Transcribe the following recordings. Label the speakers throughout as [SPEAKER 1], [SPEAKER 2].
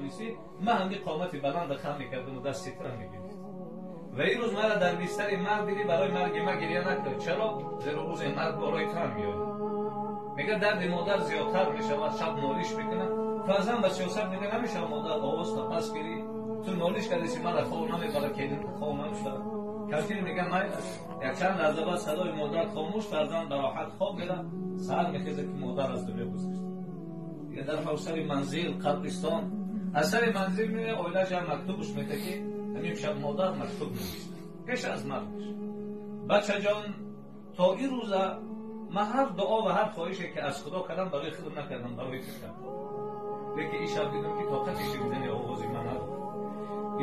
[SPEAKER 1] наметавонисти, ман ҳамин қомати баланд хам мекардам ва дасти туро мегирифт. Ва ин рӯз маро дар бистари марг дидӣ, барои марги ман гиря накард. Чаро? Зеро рӯзи марг барои ту ҳам меояд. Мегӯяд дарди модар зиёдтар мешавад, шаб нолиш мекунад. Фарзанд ба сиёсат мегӯяд намешавад модар овоз та пас гирӣ, ту нолиш кардӣ, мара хоб намебарад, келин хоб намешавад. Кампир мегӯяд майлаш. Якчанд лаҳза баъд садои модар хомӯш, фарзанд ба роҳат хоб меравад. Саҳар мехезад ки модар аз дунё гузашт. Дигар дар ҳавсари манзил, қабристон, аз сари манзил меояд, оилааш ҳам мактубаш мета ки ҳамин шаб модар мактуб навишта пеш аз маргаш. Бачаҷон, то ин рӯза ман ҳар дуо ва ҳар хоҳише ки аз Худо кардам барои худам накардам, барои ту кардам. Лекин ин шаб дидам ки тоқати шунидани овози ман надорад.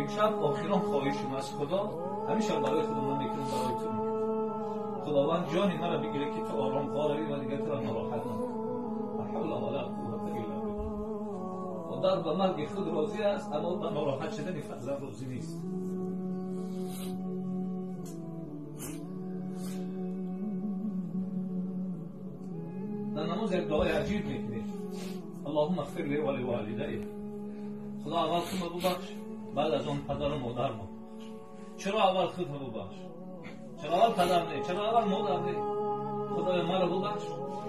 [SPEAKER 1] Имшаб охирон хоҳишам аз Худо, ҳамин шаб барои худам намекунам, барои ту мекунам. Худованд ҷони маро бигирад ки ту ором хоҳӣ ва дигар туро нороҳат накунам. Ла ҳавла ва ла қуввата илла биллаҳ. Модар ба марги худ розӣ аст, аммо ба нороҳат шудани фарзанд розӣ нест. Дар намоз як дуои аҷиб мекунем: Аллоҳумма иғфир ли ва ливолидайя. Худо аввал худро бубахш, баъд аз он падару модарро. Чаро аввал худро бубахш? Чаро аввал падар не? Чаро аввал модар не? Худоё маро бубахш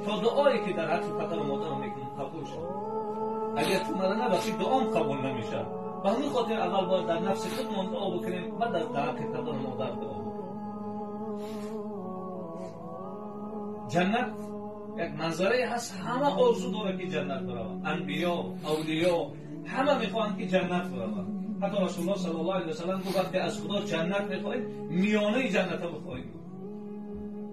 [SPEAKER 1] то дуое ки дар ҳаққи падару модарам мекунам қабул шавад. Агар ту маро набахшӣ, дуом қабул намешавад. Ба ҳамин хотир аввал бояд дар нафси худмон дуо бикунем, баъд аз дар ҳаққи падару модар дуо бикунем. Ҷаннат як манзарае ҳаст, ҳама орзу дорад ки ҷаннат биравад. Анбиё, авлиё ҳама мехоҳанд ки ҷаннат бираванд. Ҳатто Расулуллоҳ саллаллоҳу алайҳи васаллам гуфт вақте аз Худо ҷаннат мехоҳед, миёнаи ҷаннатро бихоҳед.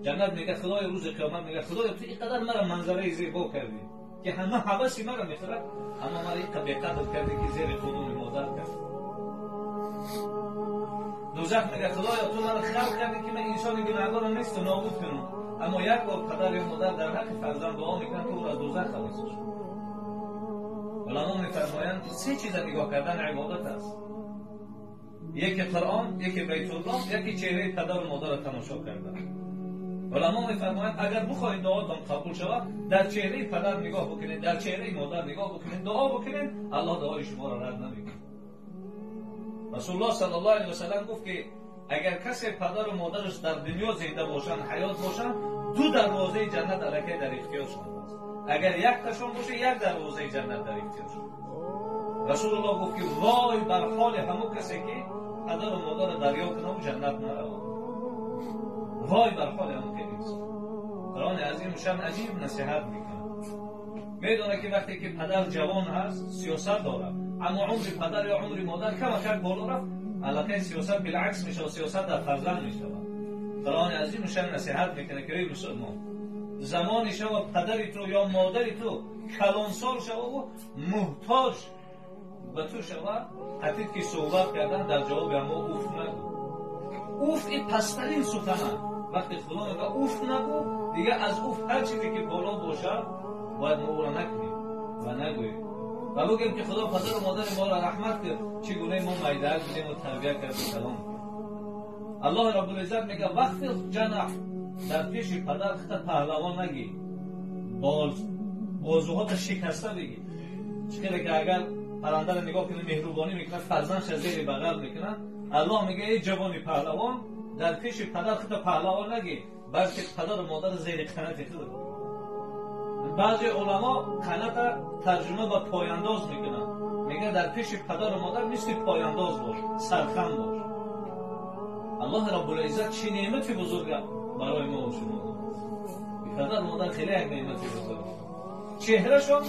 [SPEAKER 1] Ҷаннат мегӯяд Худои рӯзи қиёмат мегӯяд Худоё ту инқадар маро манзараи зебо кардӣ ки ҳама ҳаваси маро мехӯрад, аммо маро инқадар беқадр кардӣ ки зери худуми модар кардӣ. Дӯзах мегӯяд Худоё ту маро халқ кардӣ ки ман инсони гунаҳкорро несту нобуд кунам, аммо як бор падар ё модар дар ҳаққи фарзанд дуо мекунанд ки ӯро аз дӯзах халос шавад. Уламо мефармоянд ки се чиза нигоҳ кардан ибодат аст: яке Қуръон, яке Байтуллоҳ, яке чеҳраи падару модарро тамошо кардан. Уламо мефармоянд агар бихоҳед дуотон қабул шавад, дар чеҳраи падар нигоҳ бикунед, дар чеҳраи модар нигоҳ бикунед, дуо бикунед, Аллоҳ дуои шуморо рад намекунад. Расулуллоҳ саллаллоҳу алайҳи васаллам гуфт ки агар касе падару модараш дар дунё зинда бошанд, ҳаёт бошанд, ду дарвозаи ҷаннат аллакай дар ихтиёршон аст. Агар якташон боша, як дарвозаи ҷаннат дар ихтиёршон. Расулуллоҳ гуфт ки вой бар ҳоли ҳамон касе ки падару модарро дарё кунад ва ҷаннат наравад. Вой бар ҳоли ҳамон ки инсон. Қуръони азим шан аҷиб насиҳат мекунад. Медонад ки вақте ки падар ҷавон ҳаст, сиёсат дорад, аммо умри падар ё умри модар камакак боло рафт, аллакай сиёсат билакс мешавад, сиёсат дар фарзанд мешавад. Қуръони азим шан насиҳат мекунад ки эй мусулмон, замоне шавад падари ту ё модари ту калонсол шавад ва муҳтоҷ ба ту шавад, қатид ки суҳбат кардан дар ҷавоби ҳамо уф нагӯ. Уф ин пасттарин сухан аст. Вақте Худо мегӯяд уф нагӯ, дигар аз уф ҳар чизе ки боло бошад бояд мо ӯро накунем ва нагӯем ва бигӯем ки Худо падару модари моро раҳмат кард, чӣ гуна мо майдаак будем ва тарбия кардем калон. Аллоҳ Раббулиззат мегӯяд вақти ҷанаҳ дар пеши падар худта паҳлавон нагӣ, бозуҳота шикаста бигӣ. Чӣ хеле ки агар паррандаро нигоҳ кунӣ меҳрубонӣ мекунад, фарзандша зери бағал мекунад. Аллоҳ мегӯяд эй ҷавони паҳлавон, дар пеши падар худта паҳлавон нагӣ, балки падару модар зери қанати худ. Баъзе уламо қаната тарҷума ба пояндоз мекунанд. Мегӯяд дар пеши падару модар мисли пояндоз бош, сархам бош. Аллоҳ Раббулиззат чӣ неъмати бузурга барои мо ва шумо дод. Падару модар хеле як неъмати бузург. Чеҳрашон,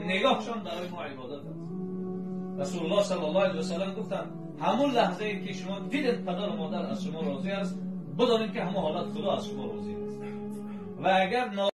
[SPEAKER 1] нигоҳшон барои мо ибодат аст. Расулуллоҳ саллаллоҳу алайҳи васаллам гуфтанд ҳамон лаҳзае ки шумо дидед падару модар аз шумо розӣ аст, бидонед ки ҳамон ҳолат Худо аз шумо розӣ аст. Ва агар